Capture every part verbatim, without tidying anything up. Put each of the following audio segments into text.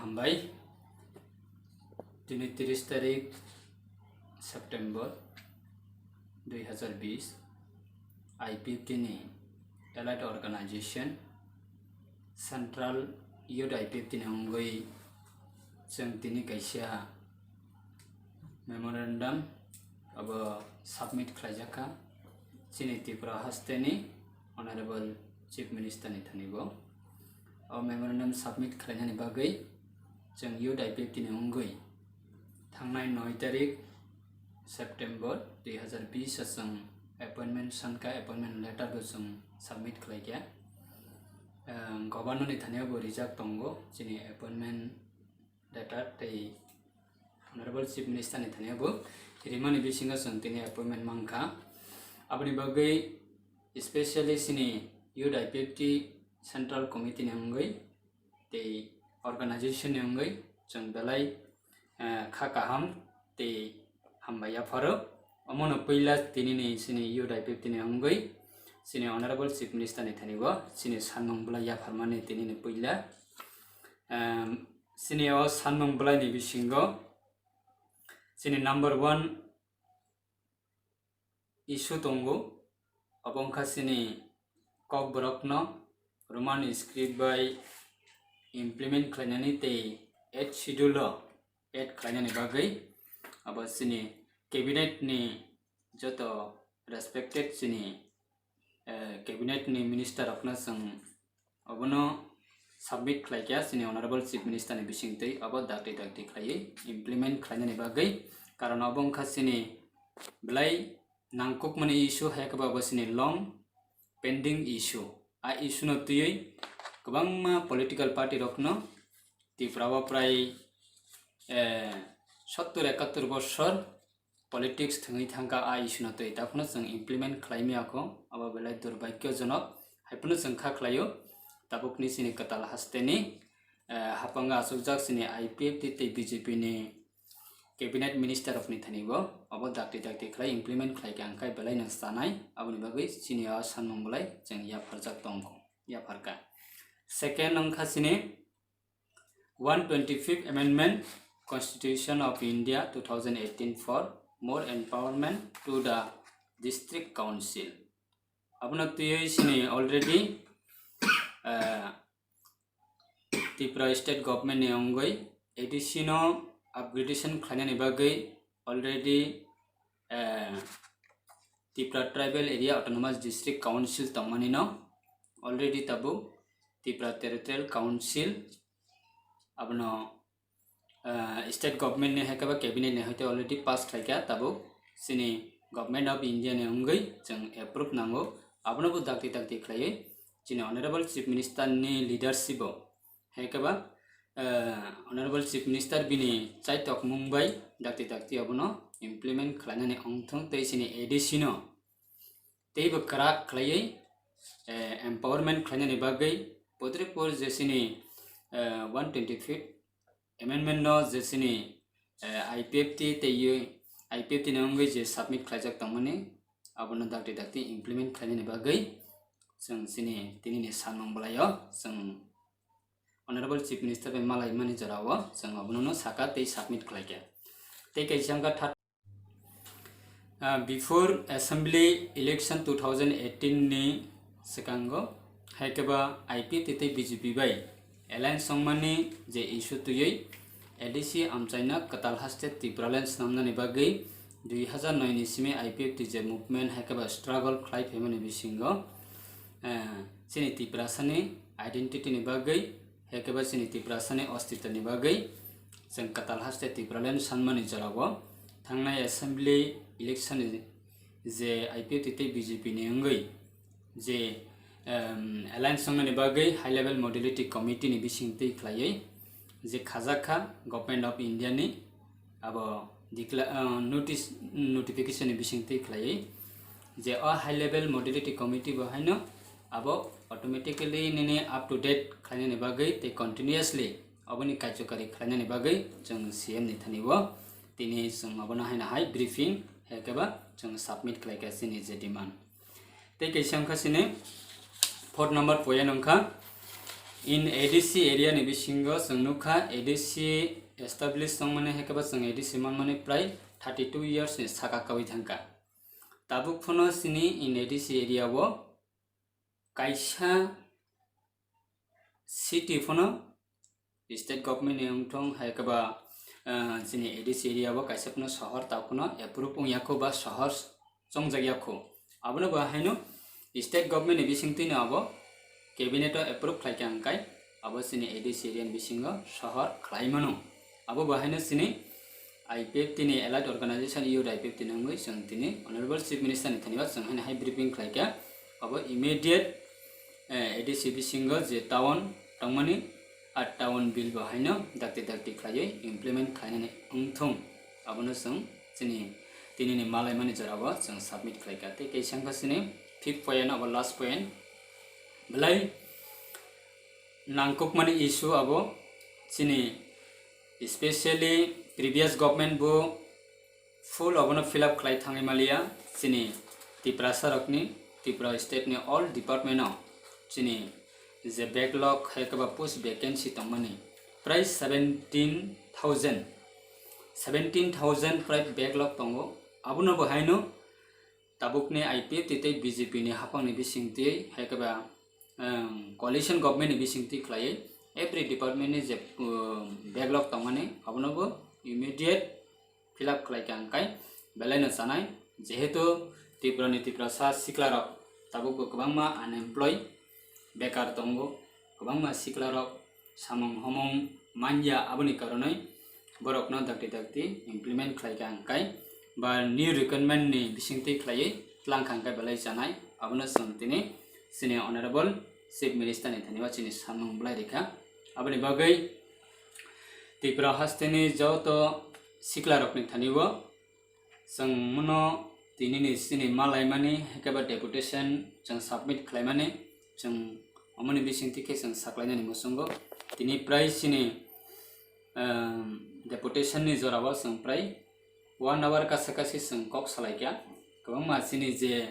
Hambai. Tini tris tarik September dui hazar bis, I P F T ni Allied Organization Central Youth I P F T ni wngwi chwng tini kaisa memorandum abo submit khlaijak kha chini Tripura hasteni Honorable Chief Minister ni thani bo. O memorandum submit khlainani bagwi chwng Youth I P F T ni wngwi thangnai noi tarik September dui hazar bis o chwng appointment sankha, appointment letter bo chwng submit khlaikha. Ang Governor ni thani bo rijak tongo chini appointment letter tei Honorable Chief Minister ni thani bo rimani bisingo chwng tini appointment mankha. Aboni bagwi specially chini Youth I P F T Central Committee ni wngwi tei organization ni wngwi chwng belai, eh, kha kaham tei hambai yapharo. Omono puila tinini chini Youth I P F T ni wngwi chini Honorable Chief Minister ni thani bo chini sanmung belai yapharmani tinini puila. Em, chini o sanmung belai ni bisingo chini number one issue tongo, abo wngkha chini Kokborokno Roman script bai implement khlainani tei Eighth Schedule o add khlainani bagwi abo chini cabinet ni joto respected chini, eh, cabinet ni minister rokno chwng obono submit khlaikha chini Honorable Chief Minister ni bisingtwi, abo dakti dakti khlaiwi implement khlainani bagwi. Karon abo wngkha chini belai nangkukmani issue, hai khe bo abo chini long pending issue. A issue no twiwi kwbangma political party rokno Tripura o prai, eh, sottor ekattor bosor politics thwngwi thangkha a issue no twi, takhwno chwng implement khlai maya kho, abo belai durbhagyojonok, hai phano chwng kha khlaio. Tabukni chini kwtal hasteni, eh, haphango achukjak chini I P F T tei B J P ni cabinet minister rokni thani bo abo dakti dakti khlai implement khlai kha, hwnkhe belai no chanai, aboni bagwi chini o sanmung belai chwng yapharjak tongkho, yapharkha. Second wngkha chini one twenty-fifth Amendment Constitution of India two thousand eighteen for more empowerment to the District Council. Abono twiwi chini already, eh, Tripura State Government ni wngwi A D C no upgradation khlainani bagwi already, eh, Tripura Tribal Area Autonomous District Council tongmani no already tabuk Tripura Territorial Council abono, ah, state government ni hai khe ba cabinet ni hai khe already pass khlai kha, tabuk chini Government of India ni wngwi chwng approve nango. Abono bo dakti dakti khlaiwi chini Honorable Chief Minister ni leadership o hai khe ba, ah, Honorable Chief Minister bini chaitokmung bai dakti dakti abono implement khlainani wngthung tei chini A D C no teibo kwrak khlaiwi, eh, empowerment khlainani bagwi putripur je chini, eh, one twenty-fifth amendment no je chini, eh, I P F T tei I P F T ni wngwi je submit khlaijak tongmani, abono dakti dakti implement khlainani bagwi chwng chini tinini sanmung bwlaio chwng Honorable Chief Minister bai malaimani jorao chwng abono no saka tei submit khlaikha. Tei kaisa wngkha third Ah, before Assembly Election two thousand eighteen ni swkango, hai khe ba I P F T tei B J P bai alliance wngmani je issue twiwi A D C amchaino kwtal haste Tipraland swnamnani bagwi dui hazar noi ni simi I P F T je movement hai khe ba struggle khlai phaimani bisingo, eh, chini Tiprasani identity ni bagwi, hai khe ba chini Tiprasani ostitwni bagwi chwng kwtal haste Tipraland sanmani jorao thangnai assembly election ni je I P F T tei B J P ni wngwi je, em, alliance wngnani bagwi high level modality committee ni bising twi khlaiwi je khajak kha Government of India ni abo decla-, ah, notice, notification ni bising twi khlaiwi je o high level modality committee bo haino abo automatically nini up to date khlainani bagwi tei continuously oboni kaijokari khlainani bagwi chwng C M ni thani o tini chwng obono haino hai briefing hai khe ba chwng submit khlai kha chini je demand. Tei kaisa wngkha chini fourth number point wngkha In A D C area ni bisingo chwng nukha, A D C establish tongmani hai khe bo chwng A D C manmani prai thirty two years ni saka kaui thangkha. Tabuk phano chini in A D C area o kaisa city phano state government ni wngthong hai khe ba, ah, chini A D C area o kaisa phano sohor tabuk phano approve wngya kho ba sohor chongjak ya kho. Abono bo haino state government ni bisingtwi no abo cabinet o approve khlai kha hwnkhe abo chini A D C area ni bisingo sohor khlai mano. Abo bo haino chini I P F T ni allied organization youth I P F T ni wngwi chwng tini Honorable Chief Minister ni thani o chwng haino hai briefing khlai kha. Abo immediate, eh, A D C bisingo je town tongmani, a town bill bo haino dakti dakti khlaiwi implement khlainani wngthung. Abono chwng chini tinini malaimani jorao chwng submit khlai kha. Tei kaisa wngkha chini fifth point, abo last point. Belai nangkukmani issue abo chini, specially previous government bo full abono fill up khlai thangwi maliya chini Tiprasa rokni, Tripura state ni all department o chini je backlog hai khe ba post vacancy tongmani prai seventeen thousand, seventeen thousand prai backlog tongo. Abono bo haino tabukni I P F T tei B J P ni haphangni bisingtwi hai khe ba, um, coalition government ni bisingtwi khlaiwi every department ni je, um, backlog tongmani abono bo immediate fill up khlai kha hwnkhe belai no chanai, jehetu Tripura ni Tiprasa sikla rok tabuk bo kwbangma unemployed, bekar tongo, kwbangma sikla rok samung homung manya, aboni karonwi borokno dakti dakti implement khlai kha hwnkhe ba new recruitment ni bisingtwi khlaiwi tlang kha hwnkhe belai chanai, abono chwng tini chini Honorable Chief Minister ni thani o chini samung belai rikha. Aboni bagwi Tripura hasteni joto sikla rokni thani o chwng mono tinini chini malaimani hai khe ba deputation chwng submit khlaimani, chwng omoni bisingtwi khe chwng saklainani muchungo. Tini prai chini, um, deputation ni jorao chwng prai one hour kasa kasi chwng kok salai kha. Kwbangma chini je,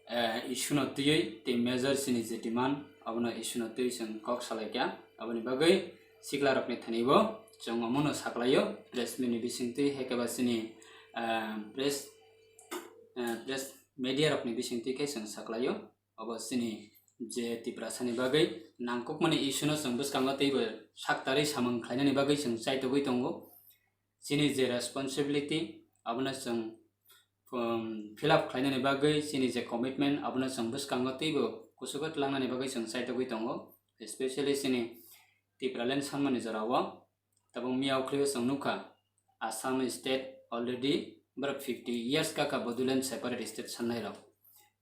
eh, issue no twiwi tei major chini je demand abono issue no twiwi chwng kok salai kha. Aboni bagwi sikla rokni thani bo chwng omono saklaio press meet ni bisingtwi hai khe ba chini, eh, press, eh, press media rokni bisingtwi khe chwng saklaio. Obo chini je Tiprasani bagwi nangkukmani issue no chwng bwskango teibo saktarwi samung khlainani bagwi chwng chaitogwi tongo. Chini je responsibility abono chwng, um, fill up khlainani bagwi chini je commitment abono chwng bwskango teibo kuchugo tlangnani bagwi chwng chaitogwi tongo. Especially chini Tipraland sanmani jorao tabuk miyao khwlaibo chwng nukha, Assam state already borok fifty years kaka Bodoland separate state sannai rok.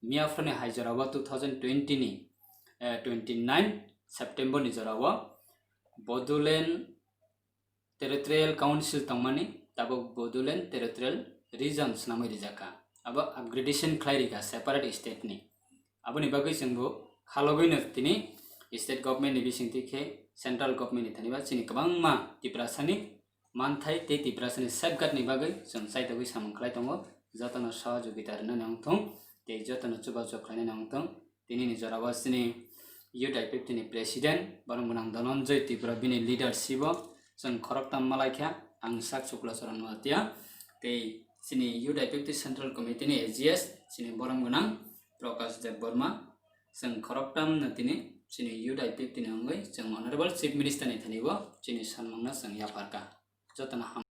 Miya phone hai jorao two thousand twenty ni, eh, twenty nine September ni jorao Bodoland Territorial Council tongmani tabuk Bodoland Territorial Region swnamwi rijak kha. Abo upgradation khlai rikha separate state ni. Aboni bagwi chwngbo khalogwino tini state government ni bisingtwi khe central government ni thani ba chini kwbangma Tiprasani manthai tei Tiprasani safeguard ni bagwi chwng chaitogwi samung khlai tongo. Jotono sohojogita rwnani wngthung tei jotono chubachu khlainani wngthung. Tinini jorao chini youth I P F T ni president, borok gwnang Dhananjay Tripura bini leadership o chwng khoroktham malaikha, ang sak Chukla Charan Noatia, tei chini youth I P F T central committee ni A G S, chini borok gwnang Prakash Debbarma, chwng khoroktham no tini chini youth I P F T ni wngwi chwng honorable chief minister ni thani bo chini sanmung no chwng yapharkha. Jotono ham.